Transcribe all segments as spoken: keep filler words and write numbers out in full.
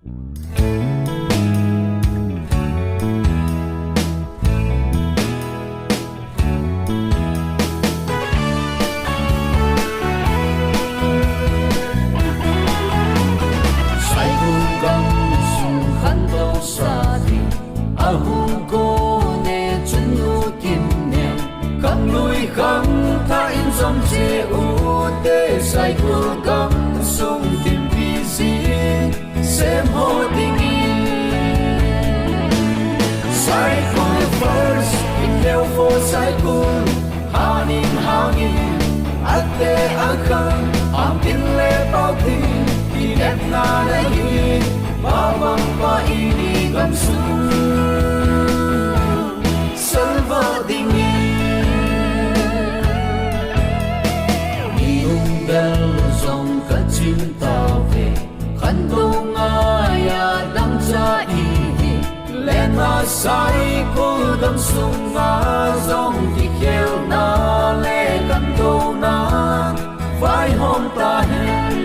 Saikul gamsung khantou sa ding, ahung kone chun nu Kimneo, Kamlui khangthah in jom cheh ute, Saikul gamsung thimpi jing sem ho dingin. Saikul first, Kimneo for Saikul, hanin hangin, ate akhang, ampin le paotin, kinepna nahi, Pa Bangpa in i gamsung salvah dingin. Mi lunggel jong kaching tauve, khantou ngaiya dangchah ihi, lena Saikul gamsunga jong kikhelna le khantouna vaihom tahen.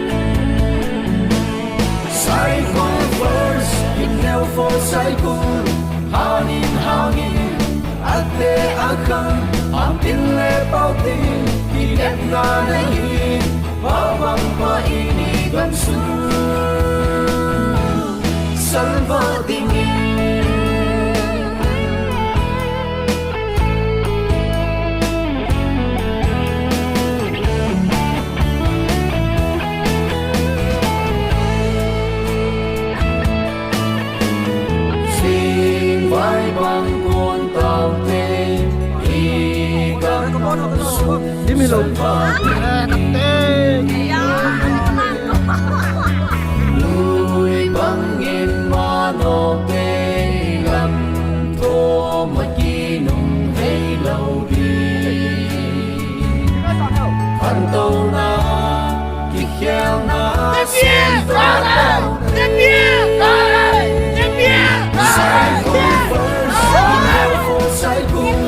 Saikul first, Kimneo for Saikul, hanin hangin, ate akhang, ampin le paotin, kinepna nahi, Pa Bangpa in i gamsung salvah dingin. Sing vai bang kon taute, i gamsung Dim hi lo. Salvah dingin. Lui bangin manote lam thom a kinung hei lo ding. Khantouna, kikhelna, Saikul first, Kimneo for Saikul.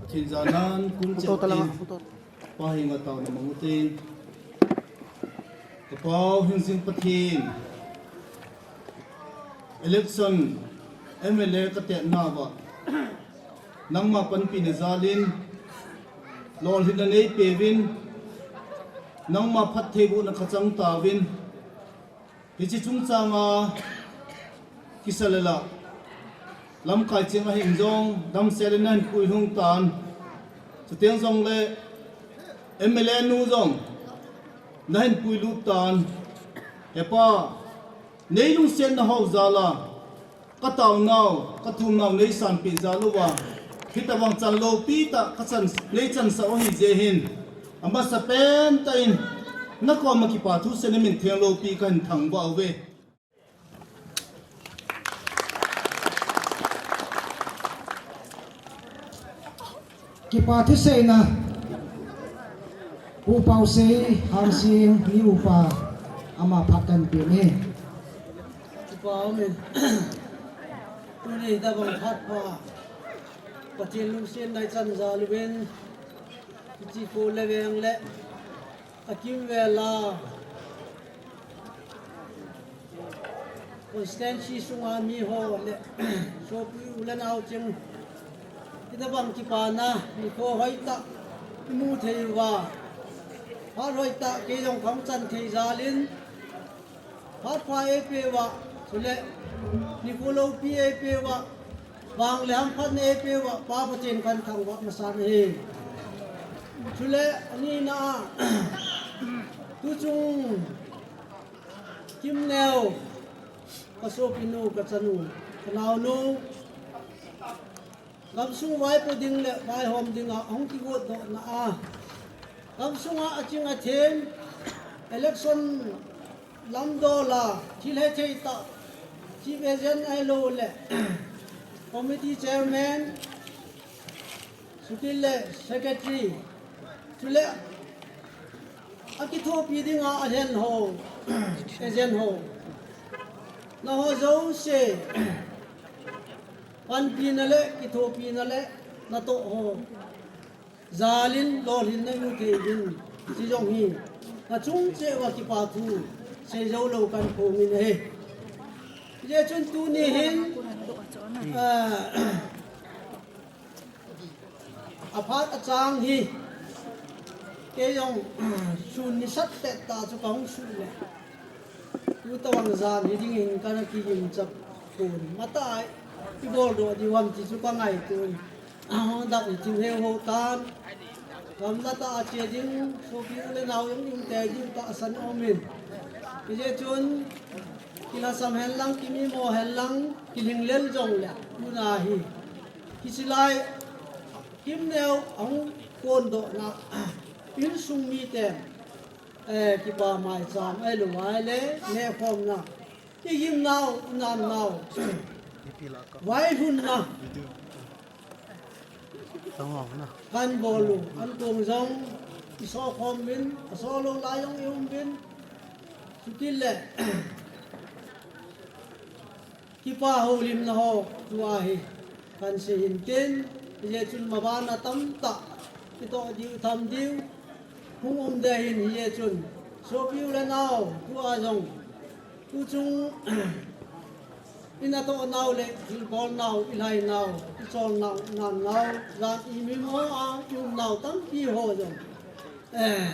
Pathen janan kum chang tin, Pa henga taona mang utin. Ka Pau hingjing Pathen, election M L A ka tetna uva nangma panpina jalin, lolhinna neipeuvin, nangma phattheibohna kachang tauvin, hiche chungchanga kisalela, lamkai cheng ahin jong, damsel in nahin puilhung tan. Chuteng jongle, M L A nu jong nahin puilut tan. He Pa, neilungsetna ho jal a, kataonau, kathumnau neisanpeh jal uva, Hitobang chan loupi tah kachan, nei chansah u ahi jeh hin, amasapen tah in, nakoma kipa thusei na min theng loupi kahin thangvah uve. Kipa thuseina, Pu Pausei Hangsing, ni upa, ama phat kahin pe uve. Kipa umin. Tuni hitobang phat pha, Pathen lungsetna ichan jal uvin, hiche Kho le Veng le akimvel a constituency sunga miho le sopi u le nao cheng, hitobang kipana nikho hoitah imu thei uva, phat hoitah kei jong kahung chan thei jal in, phat pha eipeuva, chule nikho loupi eipeuva, vang le hamphatna eipeuva, Pa Pathen kahin thangvah masa ahi. Chule anina a, tuchung Kimneo, kasopinu, kachanu, kanaonu, gamsung vaipo ding le vaihom dinga ahung kigotdohna a, gamsunga aching athem, election lamdola thil hethei tah, chief agent ahilouleh committee chairman, chutile secretary, chule akithopi dinga alhen ho, agent ho, naho jouse panpina le kithopina le natoh ho jal in lolhinna imu thei uvin, hiche jong hi nachung cheh uva kipa thu seijou lou kahin phongin ahi. Hijeh chun tuni hin, ah, aphat achang hi, kei jong sun nisat pettah chu kahung suh le, tutobang jan hi dingin kana kigimcha pon, matah a ibol doh diu ham ti chu kangaito in, dak hi thim heu hou tan, gamla tah a che ding sopi u le nao jong ium tei diu tahsan aumin, hijeh chun kilhasam henlang, kimimo henlang, kilhinglel jongle tuna hi, hiche lai Kimneo ahung kondohna, insung miten, eh, kipa maicham ahilou ahile nehkhomna, igimnau, inamnau, vailhunna kahin bol u, ankong jong isokhom uvin, aso lou lai jong ium uvin, chutile kipa houlimna ho tua hi kahin sei hin tin, hijeh chun mabana tamtah itoh diu, tham diu hung um ding ahin, hijeh chun sopi u le nao, tua jong tuchung inatohnau le thilbolnau, ilhainau, icholnau, inamnau, jan imimo a iumnau tampi ho jong, eh,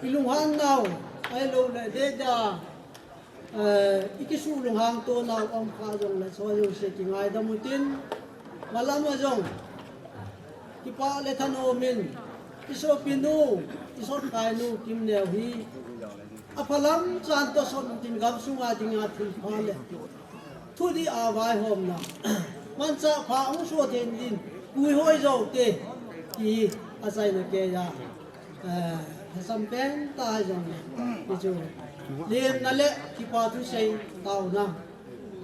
ilunghannau ahilouleh deda, eh, ikisuh lunghang tonau aum kha jongle, chu jouse kingaidam utin, malam a jong kipah le thanom in, isopinu, isotkainu Kimneo hi aphalam chan toh sot utin, gamsunga dinga thilpha le thudih a vaihomna, manchah pha hung soh theina din puihoi jou te, ti achaina keiya, eh, lhasam pen tah jong, hichu lemna le kipa thusei taona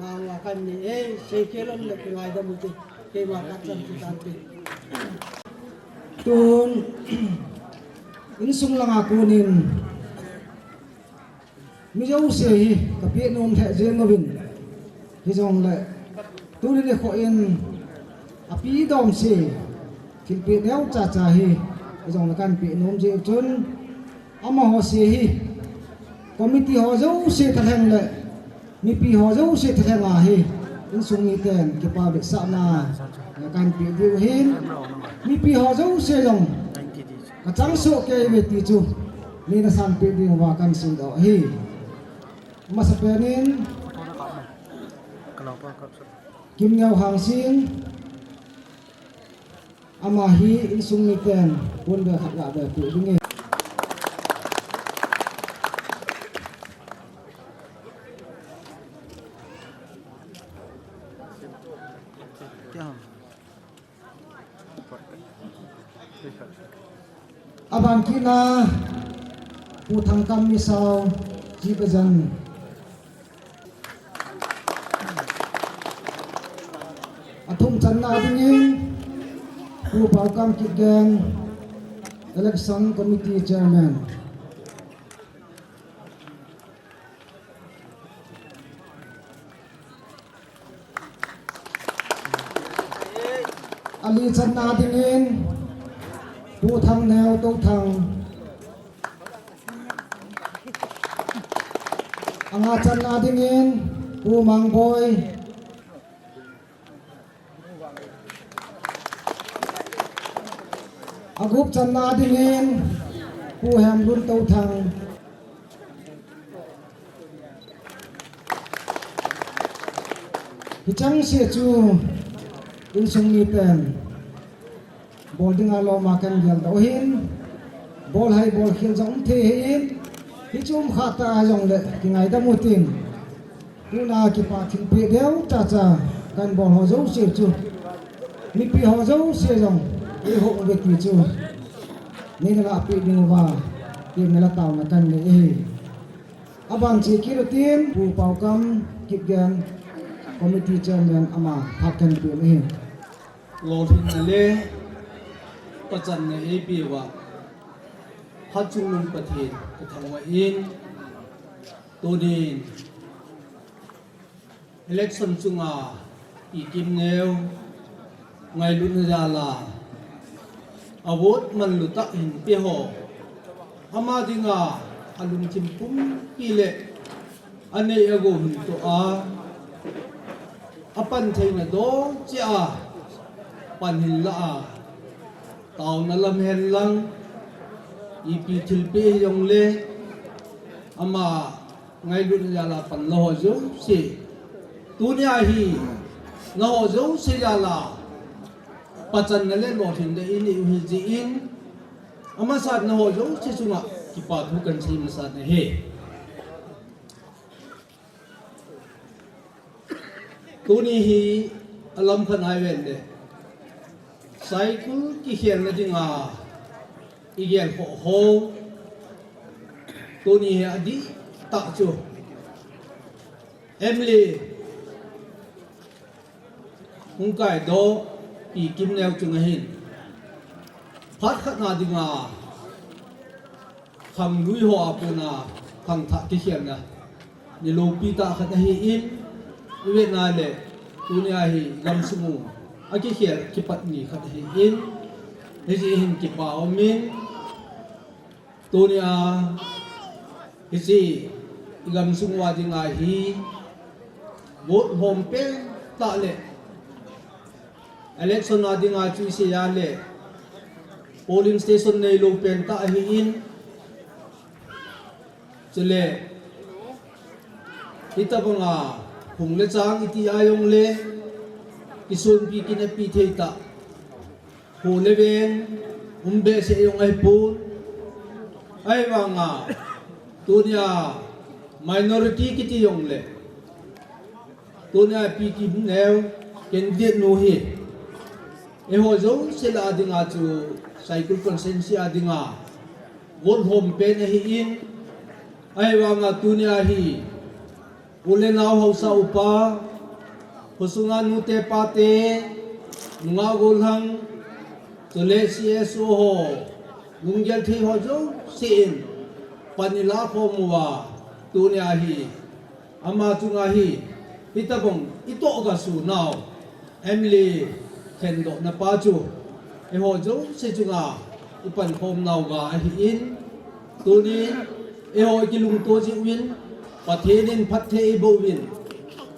vang uva kahin nei e, seikhel um le kingaidam ute, keima phat chan chu tante. Tun, insung langa konin mi jouse hi kapeh nom lheh jeng uvin, hijongle tuni nikho in api domse thilpeh neocha cha hi hijongle kahin peh nom jeh u chun, amaho se hi committee ho jouse thalheng le mipi ho jouse thalheng a hi insung miten kipa vetsahna kahin peh diu ahin, mipi ho jouse jong kachang soh kei uve ti chu neina sanpeh diuva kahin seidoh ahi. Amasapen in Kimneo Hangsing, ama hi insung miten ponbe khat gave peh ding e. Aban kit na, Pu Thangkam Misao, Chief Agent. Athum channa dingin, Pu Paokam Kipgen, Election Committee Chairman. Ali channa dingin, Pu Thangneo Touthang. Anga channa dingin, Pu Mangboi. Agup channa dingin, Pu Hemlun Touthang. Hicheng se chu insung miten bol dinga lom a kan geldoh hin, bol hai bol khel jong um thei hin, hichu um kha ta jongle kingaidam utin. Tuna kipa thilpeh deu chacha kan bol ho jouse chu, mipi ho jouse jong eiho uve ti chu neina lahpeh ding uva, temna le taona kan nei ahi. Aban che kit utin, Pu Paokam Kipgen, Committee Chairman, ama phat kan pe u ahi. Lolhinna le pachanna eipeuva Hatchungnung Pathen kathangvah in, tunin election chunga Pi Kimneo ngailutna jal a, a vote manlu tah hinpeho, ama dinga alungthim pumpi le anei agou hin toh a, apan theina dol cheh a pan hin lah a, taona lam hen lang, ipi thilpeh hijongle, ama ngailutna jal a pan la ho jouse, tunia hi naho jouse jal a pachanna le lolhinna inei u ahi jeh in, amasat naho jouse chunga kipa thu kan sei masat ahi. Tuni hi alam khat ahi ven le, Saikul kikhelna dinga igel khoh ho, tuni hi adihtah chu M L A hung kaidoh Pi Kimneo chunga hin phat khat na dinga khanglui ho a kona khangthah kikhelna ni loupi tah khat ahin, ivet na le tunia hi gamsung u akikhel kipat ni khat ahin, hijeh hin kipa umin, tunia hiche igamsung uva dinga hi vote hom pen tah le election a dinga chu isei a le polling station neilou pen tah ahin, chule hitobanga hung le chang iti a jongle kisonpi kinapi thei tah, kho le veng um behseh jong ahipon, ahivanga tunia minority kiti jongle tunia Pi Kimneo candidate nu hi eiho jouse lah a dinga chu Saikul constituency a dinga vote hom pen ahin, ahivanga tunia hi u le nao haosa upa, khosunga nute pate, nungah gollhang, chule C S O ho, lunggel thei ho jouse in pan ilah khom uva, tunia hi ama chunga hi hitobang itoh gasu nau M L A khendohna pa chu eiho jouse chunga ipankhom nauva ahin, tunin eiho ikilungto jeh uvin, Pathen in phatthei eiboh uvin,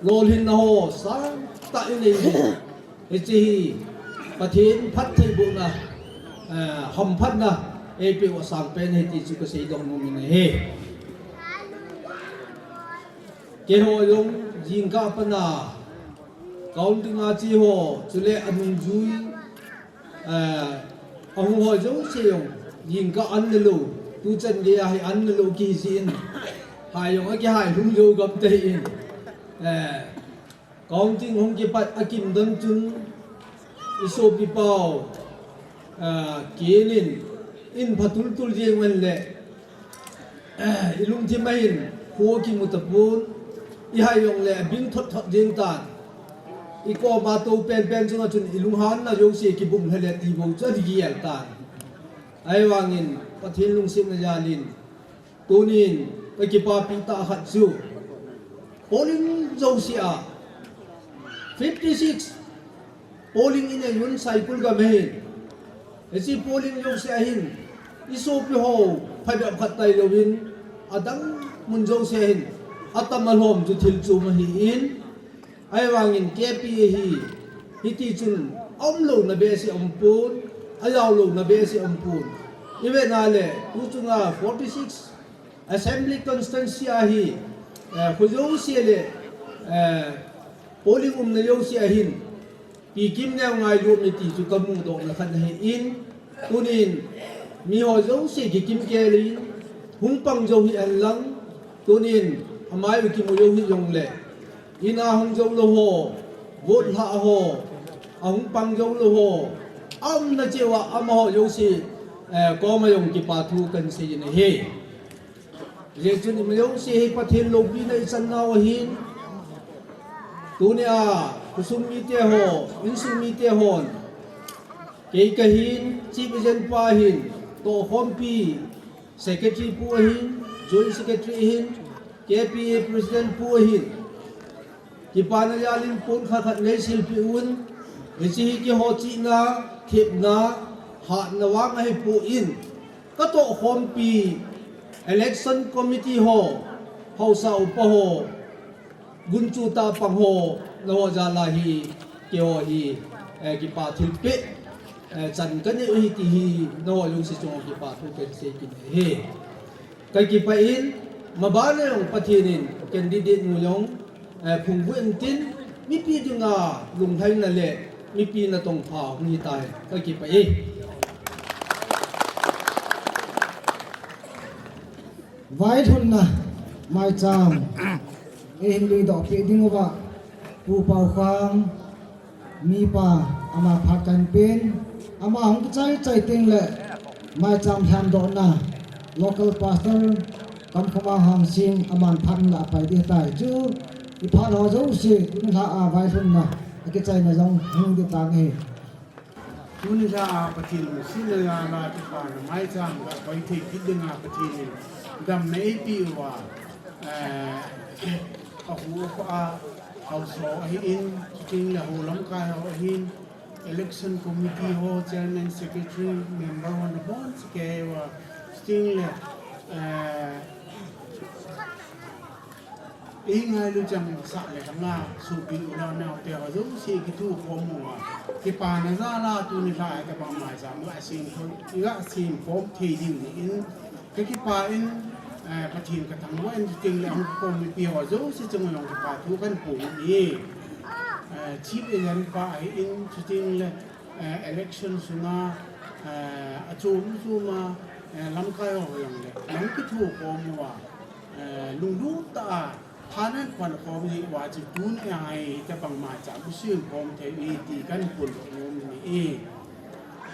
lolhinna ho sangtah inei uvin, hiche hi Pathen phattheibohna, eh, hamphatna eipeh u asangpen ahi ti chu kaseidoh nomin ahi. Keiho jong jingkah a pat a counting a che ho, chule anungjui, eh, ahung ho jouse jong jingkah an nelou, tuchan geiya hi an nelou kihi jeh in, hai jong akihai lhung jou gam tah in, eh, counting hung kipat akim don chun, isopipa u Ah, kinin, in phatultul jeng ven le, ah, i lungthim a hin, kho kimu tapon, i hai jong le, bing thot thot jeng tan. I koma to pen pen chunga chun, i lunghanna jouse kibum lheh le ti bou chu a di giel tan. Ahivangin, Pathen lungsetna jalin, tunin, ka kipapi tah khat chu, polling jouse a, fifty six, polling in a yun Saikul gam ahin. Hiche polling jouse ahin, i sopi ho, phabep khat tailou in, adang mun jouse ahin, atam alhom chu thil chom ahin, ahivangin K P A hi, hiti chun, aumlouna behseh aumpon, ajaolouna behseh aumpon. I vet na le, tu chunga forty six Assembly Constituency a hi, eh, kho jouse le, eh, polling umna jouse ahin, pi kim neo ngailut mi ti chu ka mudohna khat ahin, tunin, mi ho jouse kikim kelin, hung pang jou hih hen lang, tunin, amai u kimu jou hih jongle, in a hung jou lou ho, vote lhah ho, ahung pang jou lou ho, aumna cheh uva amaho jouse, eh, koma jong kipa thu kahin sei in ahi. Hijeh chun ima jouse hi Pathen loupina i chan nau ahin, tunia, khosung mite ho, insung mite hon, kei kahin, Chief Agent pa ahin, tohkhompi, Secretary pu ahin, Joint Secretary ahin, K P A President pu ahin, kipana jalin pon khat khat nei silpeh un, hiche hi keiho chihna, thepna, hatna vang ahipon, ka tohkhompi, Election Committee ho, haosa upa ho, gunchu tah pang ho, nangho jal a hi, keiho hi, eh, kipa thilpeh, eh, chan kanei u ahi ti hi, nangho jouse chunga kipa thu kahin sei kit ahi. Ka kipah in, maban a jong Pathen in candidate nu jong, eh, phungvuh intin, mipi dinga lunglhaina le mipi natongpha hung hitai, ka kipah e. Vailhunna maicham eihin luidoh peh diuva, Pu Paokhang, mipa, ama phat kahin pen, ama hung kichai chai tengle, maicham lhandohna, local pastor, Kamkhomang Hangsing, aman phat ahin lah pai ding ahitai. Chu, i phat ho jouse, tuni lha a vailhunna, akichaina jong hung ding ahitai. Tuni lha a Pathen lungsetna jal a kipana maicham gakoi thei kit dinga Pathen in damna eipeh uva, eh, ahu akhoh a, haosa ho ahin, chutengle ho lamkai ho ahin, Election Committee ho, Chairman, Secretary, Member ho nabonchauva, chutengle, eh, eingailu changsah le langa sopi u le naote ho jouse kithukhom uva, kipana jal a tuni lha a itabang maicham gasem khom, igasem khom thei diu ahin, ka kipah in, eh, Pathen kathangvah in, chutengle hung khom mipi ho jouse chunga jong kipa thu kahin phong e. Eh, Chief Agent pa ahin, chutengle, eh, election sunga, eh, achom chom a, eh, lamkai ho jongle, nang kithukhom uva, eh, lunglut tah a, phat nahin pan khom jeh uva chu tuni a hi, itabang maicham isem khom thei u ahi ti kahin phondoh nom in ahi.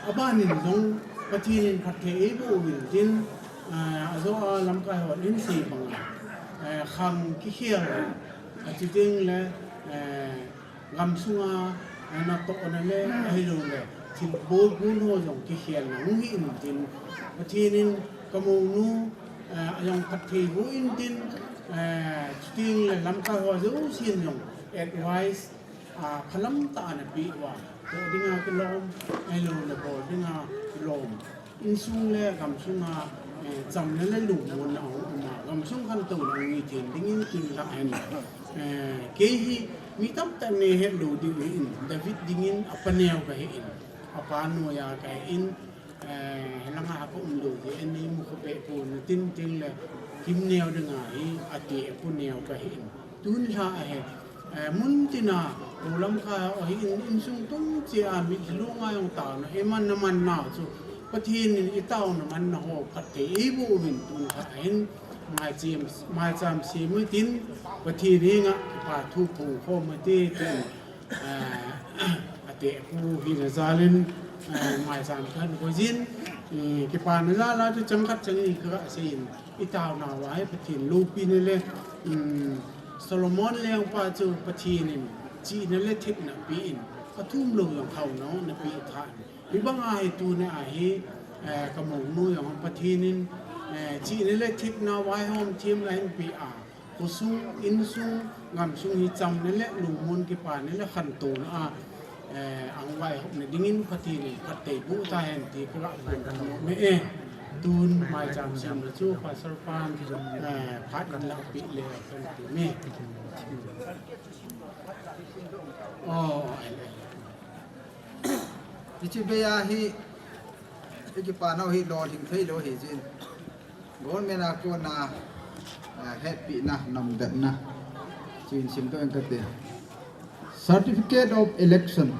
Abanin jong Pathen in phatthei eiboh uvin tin, ah, ajo a lamkai hon ahin sei banga, eh, khang kikhel, achutengle, eh, gamsunga, eh, natohna le, ahiloule, thilbol gun ho jong kikhelna hung hi intin, Pathen in kamounu, eh, ajong phatthei boh intin, eh, chutengle lamkai ho jousen jong advice, ah, phalam tah ana peh uva, toh dinga kilom, ahiloule bol dinga kilom. Insung le gamsunga, eh, chamna le lungmonna ahung um a, gamsung khantouna ahung hi theina dingin tuni lha hin, eh, kei hi mi tamtah in neihet lou diu ahin, David dingin apa neo kahin, apa noiya kahin, eh, hilanga kaum lou jeh in neimu khopeh pon tin, chutengle kim neo dinga hi ati apu neo kahin. Tuni lha a hi, eh, muntina, u lamkai ho ahin, insung tung cheh a mitlhi lunga jong taona, iman na man nau chu, Pathen in itaona manna ho phatthei eiboh uvin tuni lha a hin, maicham, maicham sem utin, Pathen henga kipa thu phong khom ute tin, eh, ate pu hina jalin, Eh, mai sam khan ko jin, eh, kipana la la chu chang khat chang ni ka sei in. I tao na wa he Pathen loupina le, um, Solomon lengpa chu Pathen in chihna le thepna pe in, athum lou jong khaona na pe tha. Hibang a hi tuna a hi, eh, ka mong nu jong Pathen in, eh, chihna le thepna vaihom themna hin pe a. Khosung, insung, gamsung hi chamna le lungmon kipana le khantouna a, eh, ahung vaihopna dingin Pathen in phatthei boh tahen ti ka ga phongdoh nom e. Tun maicham semna chu Pastor pan, eh, phat in la pe le kan ti me. Oh, ai le. Hiche bei a hi, i kipana hi lolhing thei lou hi jin. Government a kona, ah, hetpina, namdetna. Chin sim to engkate. Certificate of election.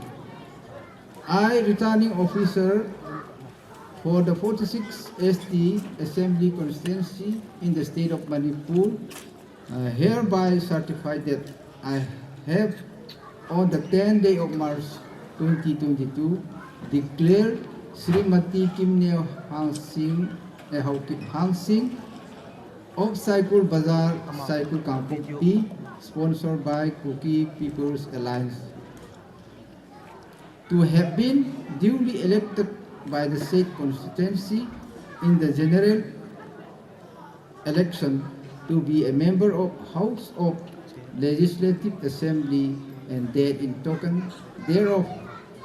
I, returning officer for the forty-six S T Assembly Constituency in the state of Manipur, uh, hereby certify that I have, on the tenth day of March twenty twenty-two, declared Srimati Kimneo Hangsing, eh, Haokip Hangsing of Saikul Bazar, Saikul Kangpokpi, sponsored by Kuki People's Alliance, to have been duly elected by the said constituency in the general election to be a member of House of Legislative Assembly, and that in token thereof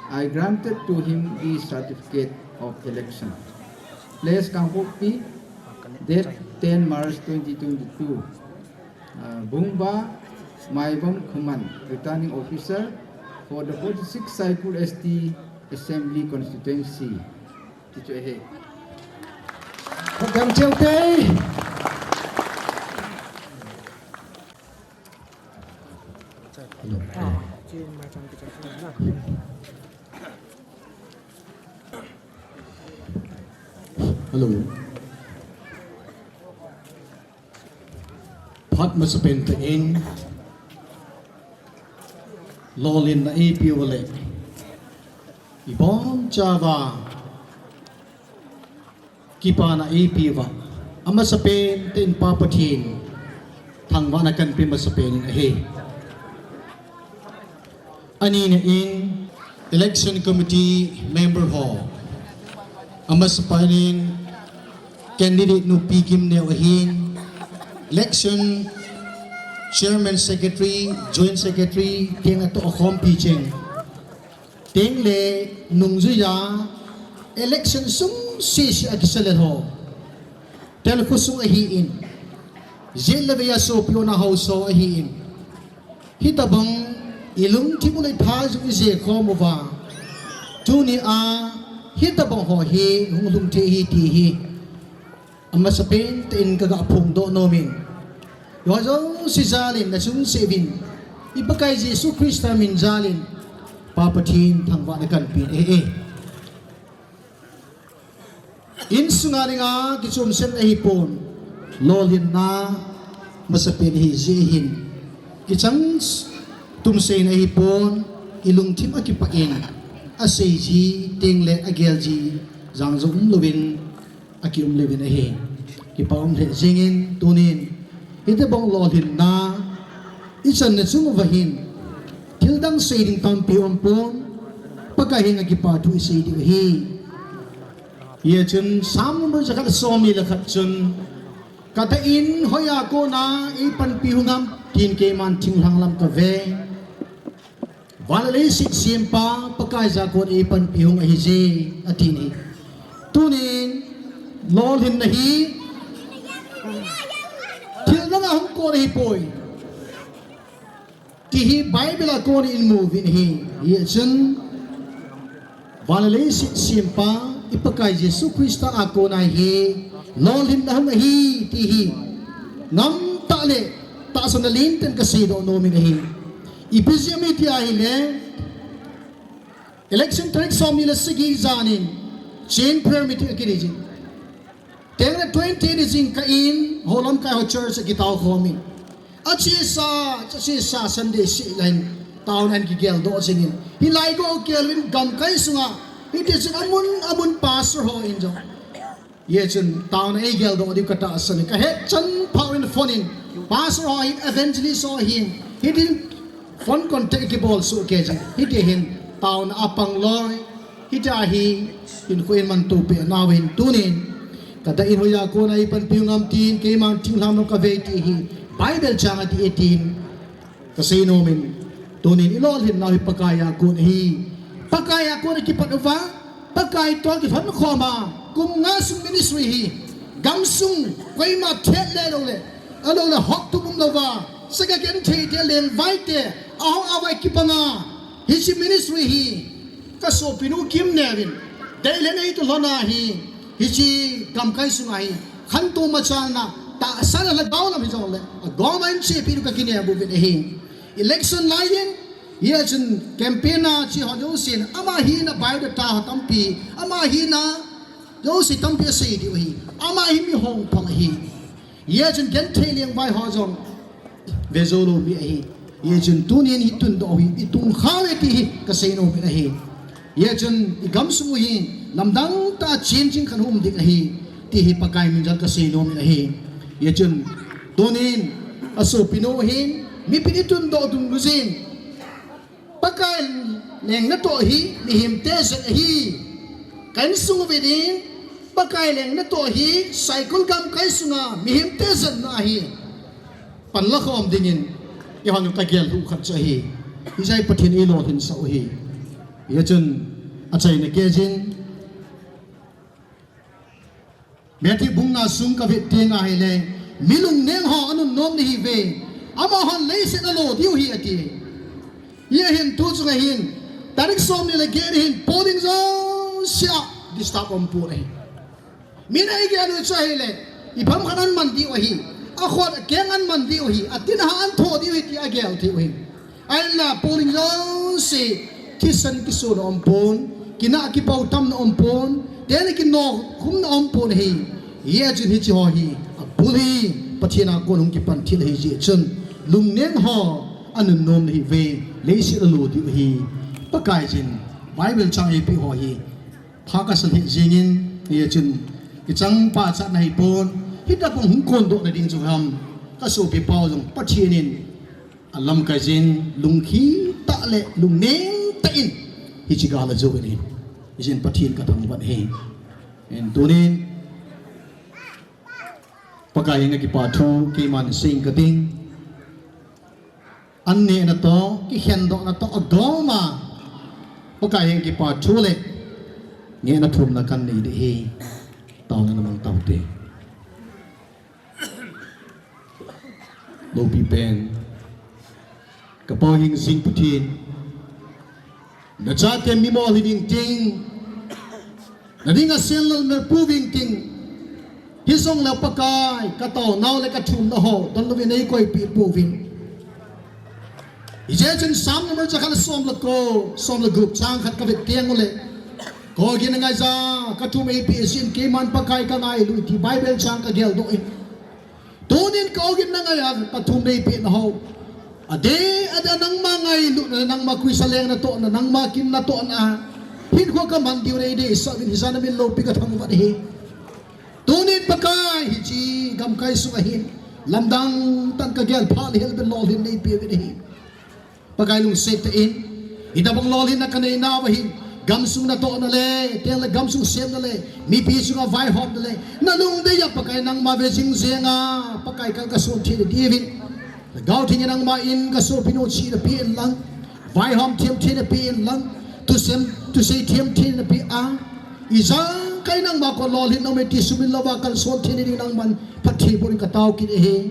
I granted to him the certificate of election. Place Kangpokpi, date ten March twenty twenty-two. Uh, Bungba Maibam Khuman, returning officer for the forty-six Saikul S T Assembly Constituency. Ti chu ahi. Program cheu te. Hello. Hello. Phat masapen tah in, lolhinna eipeuva le, ibonchauva kipana eipeuva, amasapen tah in Pa Pathen thangvahna kahin pe masapen in ahi. Anina in election committee member ho, amasapen in candidate nu Pi Kimneo ahin, election chairman, secretary, joint secretary, teng atoh akhompi cheng, teng le nungjuiya election sung sese a kisalet ho, Telkhu sung ahin, jet le veiya sopi hon a haosa ahin, hitobang ilungthim u le tha jong ije khom uva, tunia hitobang ho hi hung lhung thei ahi ti hi amasapen tah in kaga phongdoh nom in, hiho jouse jal in nachung cheh uvin, i Pakai Jesu Christa min jal in Pa Pathen thangvahna kahin pe e. Insunga dinga kichom sen ahipon, lolhinna masapen ahi jeh hin, kichang tumsei na ahipon, ilungthim akipah in, asei ji teng le agel ji jang jong umlouvin, akium louvin ahi. Kipa um lheh jengin tunin, hitobang lolhinna ichanna chung uva hin, thildang sei ding tampi umpon, Pakai henga kipa thu isei diu ahi. Hijeh chun Psalm number jakhat somni le khat chun, kadah in hoiya kona eipanpi hung ham tin keiman thinglhang lam kave. Van le leiset sempa Pakaiya kon eipanpi hung ahije, atin ahi. Tunin lolhinna hi thildang a hung kon ahipoi, ti hi Bible a kon in imu uvin ahi. Hijeh chun van le leiset sempa i Pakai Jesu Christa a kona hi lolhinna hung ahi ti hi ngamtah le tahsanna lentah in kaseidoh nom in ahi. Ipi jeh ham iti ahile, election tarik somni le sagi jan in chain prayer meeting akine jin, teng le twenty ni jingkah in ho lamkai ho church akitao khom in, achesa, achesa Sunday seh lah in taona in kigeldoh jingin, hilai go kelvin gamkai sunga Hiti chun amun amun pastor ho in jong, hijeh chun taona eigeldoh diu katahsan in, kahet chan phat in phone in, pastor ho hin, evangelist ho hin, hitin phone contact kibol soh kei jin, hiti hin taona apang loi. Hiti ahi, hinkho in mantopi nau hin tunin kadah in hoiya kona eipanpiu ngam tin, keiman thinglhang nom kavei ti hi Bible chang ati e tin kasei nomin, tunin ilolhin nau hi Pakaiya kon ahi. Pakaiya kon akipat uva, Pakai toh kilhon khoma kum nga sung ministry hi gamsung koima thet le loule, aloule hot tu bum louva, sega genthei te, lengvai te, ahung avai kibanga, hiche ministry hi kasopinu Kimneo in deile nei toh lhona hi, hiche gamkai sunga hi khantou machalna tahsan a lhagao lam hijongle agoma in chepi diu kakinep uvin ahi. Election lai in, hijeh chun campaign a che ho jousen ama hina biodata ho tampi, ama hina jouse tampi asei diu ahi. Ama hi mi hongphal ahi. Hijeh chun genthei lengvai ho jong vejou lou mi ahi. Hijeh chun tunin hi tundoh hi itung khauve ti hi kasei nomin ahi. Hijeh chun igamsung u hi lamdang tah a changing khat hung um ding ahi ti hi Pakai min jal kasei nomin ahi. Hijeh chun tunin asopinu hin mipin itundoh dungjuijin, Pakai leng natoh hi mihem te jet ahi. Ka insung uva ding, Pakai leng natoh hi Saikul gamkai sunga mihem te jetna ahi. Panla khom dingin, eihon kagel lhuh khat chu ahi. Hijeh a Pathen in eilolhinsah u ahi. Hijeh chun achaina keijin, Matthew bung nga sung kavet tenga ahile, mi lungneng ho anunnom nahiuve, amahon leiset alo diu ahi ati. Hijeh hin tu chunga hin, tarik somni le get hin polling jousea disturb umpon ahi. Min eigel u chu ahile, ipham khat aman diu ahi, akhut akeng aman diu ahi, atin aha antho diu ahi ti agel theiu ahi. Ahinla polling jouse thisan kisona umpon, kinah kipao tamna umpon, teni kinokhumna umpon ahi. Hijeh chun hiche ho hi abul hi Pathen a kon hung kipan thil ahijeh chun, lungneng ho anunnom nahiuve, leiset alo diu ahi. Pakaiyin Bible chang eipeh ho hi pha kasa lheh jengin, hijeh chun kichang pachatna ahipon, hitobang hung kondohna ding chu ham, kasopi pau jong Pathen in alamkaiyin lungkham tah le lungneng tah in hiche gal ajouvin ahi. Hijeh in Pathen kathangvah e. Hin tunin Pakai henga kipa thu keiman seiing kating. An nehna toh, kikhendohna toh agoma Pakai henga kipa thu le ngehna thumna kanei ding ahi. Taona namang taute. Loupi pen, ka Pa hingjing Pathen, nachate mimol hiding ting, nadinga senlal melpu ving ting, hijongle Pakai, kataonau le kathumna ho donlouvin neikoipeh pouvin. Hijeh chun Psalm number jakhat le som le ko, som le gup chang khat kavet teng ule, ka-ogin nangaija kathum eipeh jin, keiman Pakai kangailu ti Bible chang kageldoh in. Tunin ka-ogin nangaiya kathum neipeh nau, adeh adeh a nangma ngailutna, nangma kuisa leng natohna, nangma kin natohna, hinkho kaman diu nei deisah uvin, hijeh a namin loupi kathangvah ahi. Tunin Pakai hiche gamkai sunga hin lamdang tah in kagel phat le helbeh lolhin neipeh uvin ahi. Pakai lungset tah in, hitobang lolhinna kanei nauva hin, gamsung natohna le, tengle gamsung semna le, mipi chunga vaihomna le, nalungdei a Pakai nangma ve jing jenga, Pakai kal kasonthei diuvin. Lhagao Theng in nangma in kasopinu chihna pen lang, vaihom themtheina pen lang, thusei themtheina pen a, ijat kai nangma koma lolhinna um e ti sumil louva kalson theina ding nangman phatthei boh in katao kit ahi.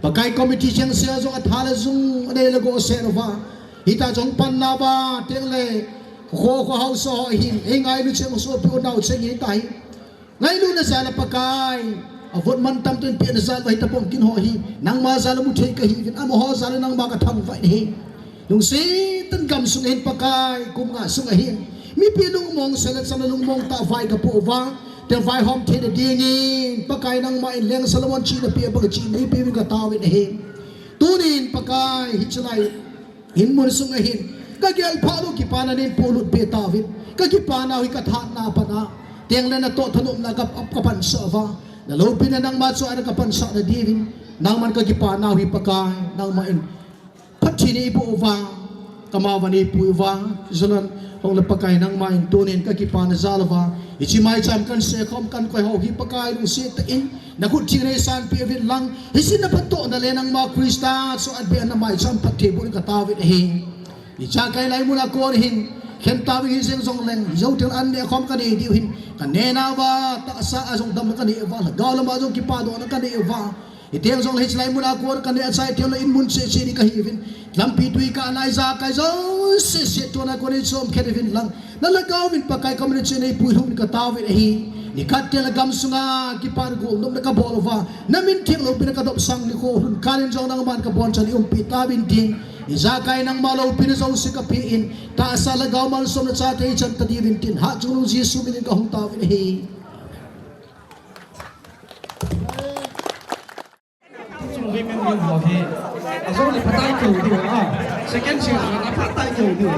Pakai committee chengsel jong atha le jung anei le gosen uva, hitia jong panna uva tengle kho kho haosa ho hin eingailu cheng sopi u nao cheng hitai. Ngailutna jal a Pakai, avote mantam tah in pehna jal uva hitobang kin ho hi nangma jal a muthei kahiuvin, amaho jal a nangma kathangvah in ahi. Lungset tah in gamsung ahin Pakai, kum nga sunga hin mipi lungmong sel le cham le lungmong tah a vai kapoh uva, tia vaihom theina dingin Pakai nangma in Leng Solomon chihna pen bang chihna neipeuvin kataovin ahi. Tunin Pakai hiche lai in mun sunga hin Ka gel phat lou kipana nei polut be tauvin. Ka kipana hi ka thanna a pat a. Tengle natoh thanopna ka, ka pansah uva. Na loupina nangma chu ana ka pansah na diuvin. Nangman ka kipana hi Pakai, nangma in. Phatthei nei boh uva. Ka ma uva nei pui uva. Jonan, hung le Pakai nangma in tunin ka kipana jal uva. Hiche maicham kan seikhom kan koi ho hi Pakai lungset tah in. Na khut theng nei sanpeh uvin lang. Hiche na phatdohna le nangma Christa chu atbeh a na maicham phatthei boh in ka taovin ahi. Ijakai lai muna kon hin, khen taovin hijeng jongleng, jou teng an neh khom ka nei diu hin, ka neh nauva, tahsa a jong damna ka nei uva, lhagao lama jong kipadohna ka nei uva. Hiteng jongle hiche lai muna kon ka neh achai teng le in mun cheh cheh ding ka hiuvin. Lampi tui ka nai ijakai jouse se tona kon nei chom khen uvin lang. Na lhagao vin Pakai ka mun cheh nei puilhung in ka taovin ahi. Nikhat teng le gamsunga kipan golnopna ka bol uva. Na min theng loupina ka dopsang nikho hun kanin jong nangman ka bonchan nei umpi tauvin tin. Ijakai nangma loupina jouse ka pe in, tahsa lhagao malsomna chate chan ta diuvin tin, hatchungnung Jesu minin ka hung taovin ahi. Chung ve men men ho hi. Ajo le phatai keu diu a. Second chair a phatai keu diu.